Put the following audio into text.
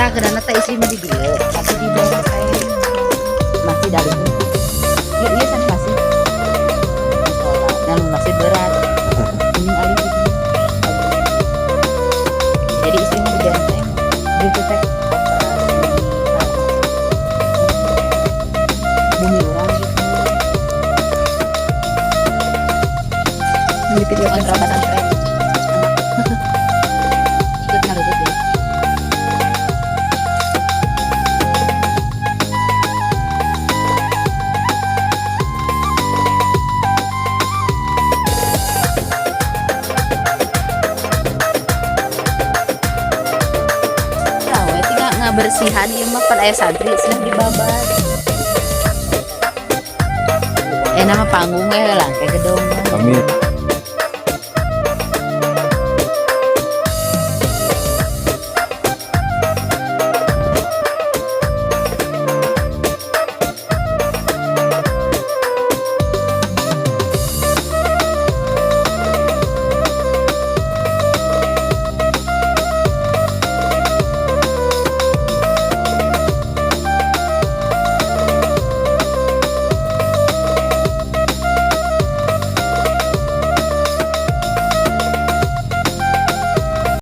Tah, kedana teh istri mah di dieu, tapi di benteng. Masih dari Iya, iya kan masih. Musola. Nah, masih berat. Ini alih gitu. Jadi istri mah di benteng. Gitu teh operasi bumi urang gitu. Di video. Kontra pesantren. Ikut ngalutut ya. Tahu ya, tinggal ngabersihan ieu mah, pan aya santri sudah dibabat. Eh, nama panggung we lah kayak gedong. Amin.